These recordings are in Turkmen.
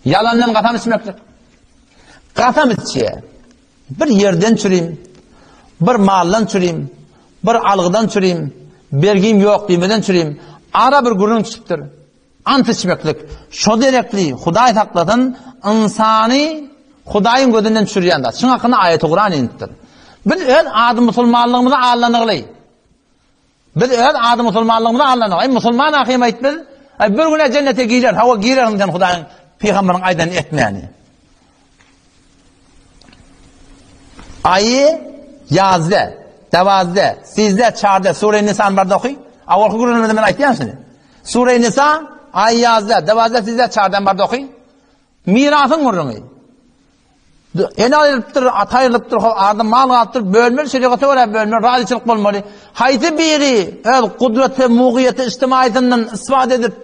Ýalandan gasam içmeklik. Gasam içýär. Bir ýerden çürim, bir maldan çürim, bir algydan çürim, bergim ýok diýmeden çürim, ara bir gürrüň çykypdyr. Ant içmeklik, şo derekli, Hudaý saklasyn, ynsany Hudaýyň gözünden çürýän zat. Şuň hakynda aýaty Kuran inipdir. Biz öz ady musulmanlygymyzy allanygly. Biz öz ady musulmanlygymyzy allanok. Eý musulman ahym aýt biz. Aý bir güne jennete girer. Hawa girersiň sen Hudaýyň pygamberiň aýdanyny etmäni. Aýy ýazda, dawazda, sizde, çarda, sure Nisan barda oky. Awalky gürrüňimizde men aýtýan şuny. Sure Nisa aýy ýazda, dawazda, sizde, çardan barda oky. Mirasyň gürrüňi. Ene aýrylypdyr, ata aýrylypdyr, arada mal galypdyr, bölmeli, şerigata görä bölmeli, razyçylyk bolmaly. Haýsy biri öz gudraty, mugyýeti, ijtimaýytyndan isbat edip,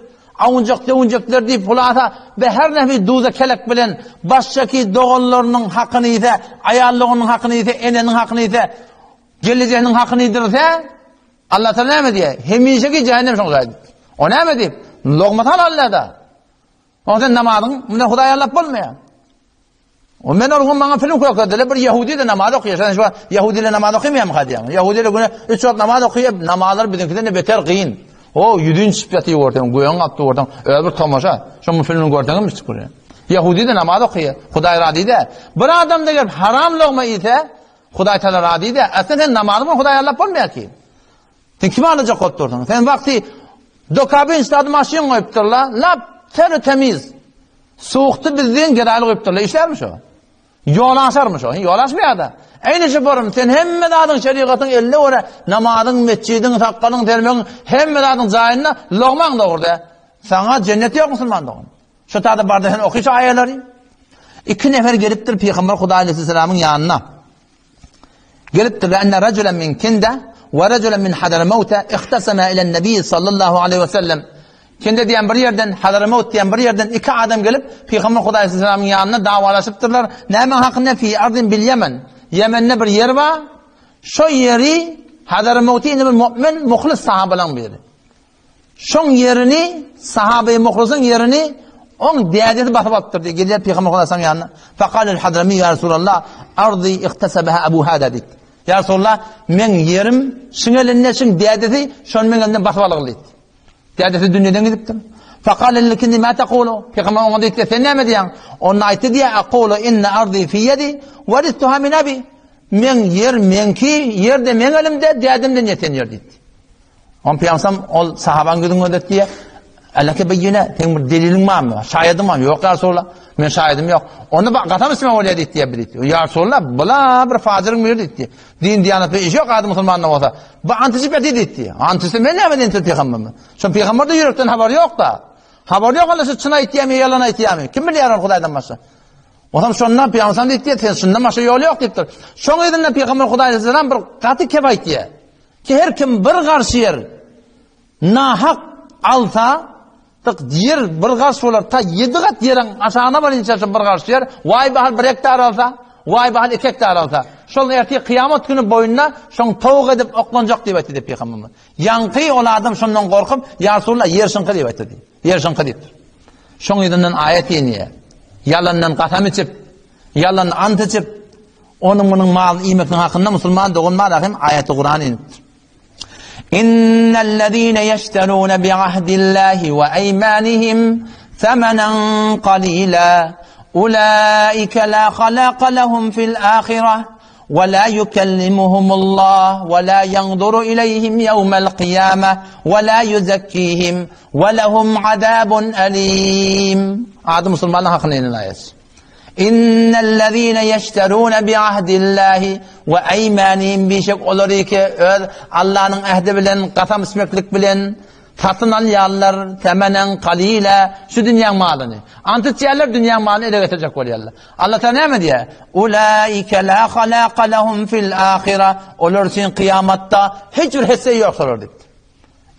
awunjak-döwünjekler diýip, hulasa, be her nähili duza kelek bilen başşaki doganlarynyň hakyny iýse, aýal doganynyň hakyny iýse, eneniň hakyny iýse, gelnejesiniň hakyny iýdirse, Allah Taala näme diýýär? Hemişeki jähennem şoň jaýy diýip. O näme diýip? Logmasy halal däl-de. Oň sen namazyň, mundan Hudaý allap bolmaýar. O men ol gün maňa film kökerdiler, bir ýehudi de namaz okaýar. Sen şu ýehudiler namaz okamaýarmy diýýän. Ýehudiler güne 3 wagt namaz okaýar, namazlar biziňkiden de beter gyn. O ýüzün çyp ýatyp görseň, göýüň gapdy görseň, özi bir tomaşa. Şo mu filmi görseň hem çykyp görýär. Ýehudi de namaz okaýar, Hudaý razy däl. Bir adam da gelip haram logma iýse, Hudaý taala razy däl. Aslynda sen namazyň Hudaý allap bolmaýar ki. Sen kimi alajak bolup dursuň? Sen wagty dokabin ştady maşyn goýupdyrlar, lap ter temiz. Suwukdy bizden geraýly goýupdyrlar. Işlärmi şo? Ýol aşarmy şo? Ýol aşmaýar-da. Eýni şu borum, sen hemme zadyň şerigatyň eline görä, namazyň, metjidiň, sakgalyň, termegiň, hemme zadyň jaýynda logmaň dogruda. Saňa jennet ýok musulman dogan. Şu tada barda sen oky şu aýalary. Iki nefer gelipdir Pygamber Hudaý aleyhisselamyň ýanyna. Gelipdirler, enne rajulen min Kinde we rajulen min Hadramaut ihtasama ilen Nebi sallallahu aleyhi ve sellem. Kinde diýen bir ýerden, Hadramaut diýen bir ýerden iki adam gelip, Pygamber Hudaý sallamyň ýanyna dawalaşypdyrlar. Näme hakynda fi ardin bil Yemen. Ýemende bir ýer bar. Şo ýeri Hadramaut indi bir mu'min, muhlis sahabalaryň biri. Şoň ýerini, sahabeýi muhlysyň ýerini oň dädesi basyp alypdyr diýip, gelýär Pygamber Hudaý sallam ýanyna. Faqalel Hadrami ýa Resulallah, ardy ihtasabaha Abu Hada diýdi. Ýa Resulallah, meň ýerim şiň elinde, şiň dädesi şony meň elimden basyp algyl diýdi. Dädesi dünýeden gidipdir. Faqalel likindi ma taqulu? Pygamber oňa diýdi, sen näme diýýäň? Onda aýtdy diýýär, aqulu inna ardy fi ýedi, waristuha min abi. Meň ýer meňki, ýer de meň elimde, dädemden ýeten ýer diýdi. Oň pyýansam ol sahabaň gözüni gözletdi diýýär. Eleke beýine, seň bir deliliň barmy? Şaýadyň barmy? Ýok ýa Resulallah. Men şaýadym ýok. Onda bak gasam içme bolýar diýdi diýýär bir diýdi. Ýa Resulallah, bula bir fajyryň biri diýdi. Din diýanat bir işi ýok ady musulmanda bolsa. Bu antiçip ýatyr diýdi. Antiçip men näme diýen pygamberime? Şo pygamberde ýürekden habar ýok-da. Habar ýok onda şu çyn aýtýarmy, ýalan aýtýarmy? Kim bilýär ony Hudaýdan başga? Onam şondan pygamber diýdi, sen şundan başga ýol ýok diýipdir. Şoň yzyndan pygamber Hudaý aleyhisselam bir gaty kep aýtýar. Ki her kim bir garş ýer nahak alsa, tyk ýer bir garş bolar, ta ýedi gat ýeriň aşagyna barynça şu bir garş ýer, waý bahal bir hektar alsa, waý bahal iki hektar alsa, şol ertir kyýamat güni boýnuna şoň towuk edip oklanjak diýip aýtdy diýip pygamberimiz. Ýaňky ol adam şondan gorkup, Ýa Resulallah, ýer şyňky diýip aýtdy diýip. Ýer şyňky diýipdir. Şoň yzyndan aýat inýär. Ýalandan kasam içip, ýalan ant içip, Onuň munuň malyny iýmekligiň hakynda musulman doganlara hem aýaty Kuran inipdir. Innellezine ýeşterune bi'ahdillahi we eýmanihim samanan qalila ulaika la halaka lehum fil ahireh we la yukellimuhumullah we la yanzuru ileyhim yevmel kıyame we la yuzekkihim we lehum azabun alim. Ady musulmanlar hakynda inen aýat. Innellezine ýeşterune biahdillahi we eýmanihim bişek olary ki öz Allanyň ähdi bilen kasam içmeklik bilen satyn alýarlar semenen kalile şu dünýäň malyny. Ant içýärler dünýäň malyny ele getirjek bolýarlar. Allah Taala näme diýýär? Ulaike la halaka lehum fil ahire. Olar üçin kyýamatda hiç bir hisse ýok şolar diýipdir.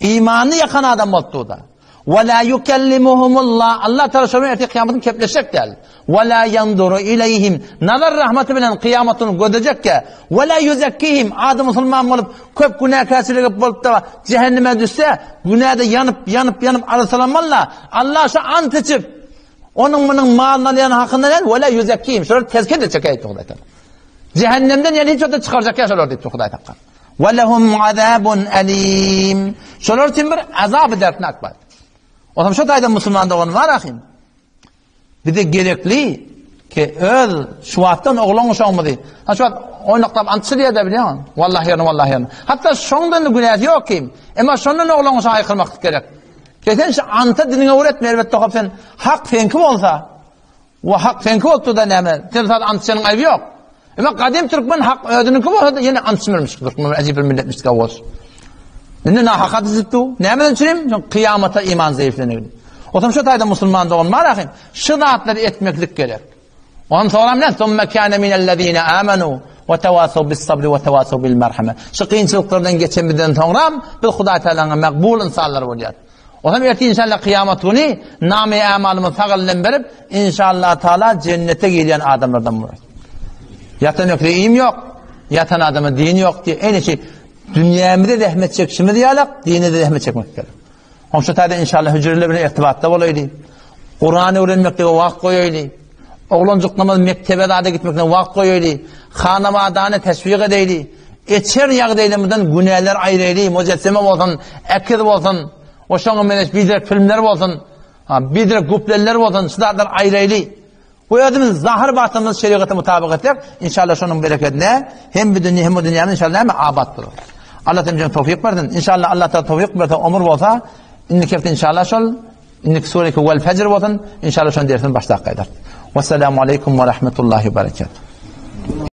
Imanyny ýakan adam bolupdy-da. Ve la yukellimuhumullah. Allah Taala şolar ertir kyýamatyň kepleşjek däl. Ve la yanzuru ileyhim. Nazar rahmaty bilen kyýamatyny gözlejekkä. Ve la yuzekkihim. Ady musulman bolup köp günäkärçilik edip bolup-da cehenneme düşse, günäde ýanyp, ýanyp, ýanyp arassalanmaly-da. Allah şu ant içip. Onuň munuň malyny alýan hakynda däl, we la yuzekkihim. Şolar tezkiýe etjek aýtdy Hudaý Taala. Cehennemden ýene hiç wagtda çykarjak ýa şolar diýipdir Hudaý Taala. We lehum azabun alim. Şolar üçin bir azaby dertnak bar. Otam şu taýda musulman dogan bar ahim. Bize gerekli ki öz şu wagtdan oglan uşagymyzy, ha şu wagt oýnaklap antçy diýýär-de bilýäňmi? Wallahi ýerine wallahi ýerine. Hatda şoňdan da günäsi ýok kim. Emma şondan oglan uşagy aýkyrmaklyk gerek. Ki sen şu anta diniňe öwretme elbetde hop sen hak seňki bolsa, we hak seňki bolupdyr-da näme, sen sad antçynyň aýby ýok. Emma gadym türkmen hak özüniňki bolsa-da ýene ant içmermiş. Türkmen ajyp bir milletmiş gawus. Indi nahaka düzüpdi. Nämeden üçin? Çünki kyýamata iman zeýiflenigini. Otam şu taýda musulman dogan bar ahim. Şu zatlary etmeklik gerek. Ondan soňra ne? Summa kana minellezine amanu we tawasaw bis sabri we tawasaw bil merhame. Şu kynçylyklardan geçenimizden soňra biz Hudaý Taalanyň makbul insanlary bolýar. Onam ertir inşallah kyýamat güni name amalymyzy sag elinden berip, inşallah taala jennete girýän adamlardan bolar. Ýatan ökde iým ýok, ýatan adama din ýok diýe. Ene şey dünýämizde zähmet çekişimiz ýalak, dine de zähmet çekmek gerek. Oň şu taýda inşallah hüjreler bilen irtibatda bolaýly. Kur'an öwrenmeklige wagt goýaýly. Oglanjyklarymyz mekdebe zada gitmekine wagt goýaýly. Hanabadany teşwik edeýli. Içer ýagdaýlarymyzdan günäler aýraýly, mujesseme bolsun, ekiz bolsun, we şoňa meňzeş biderek filmler bolsun, biderek gupleller bolsun, şu zatlary aýraýly. We özümiz zahyr batynymyz şerigata mutabyk etsek, inşallah şonuň berekedine hem bu dünýä hem bu dünýämiz inşallah näme abat bolar. Allah hemmämize towfik bersin. Inşallah Allah taala towfik berse, ömür bolsa, indiki hepde inşallah şol indiki sure Vel Fejr bolsun, inşallah şonuň dersini başlap gaýdar. Wessalamu aleýkum we rahmetullahi we berekatuh.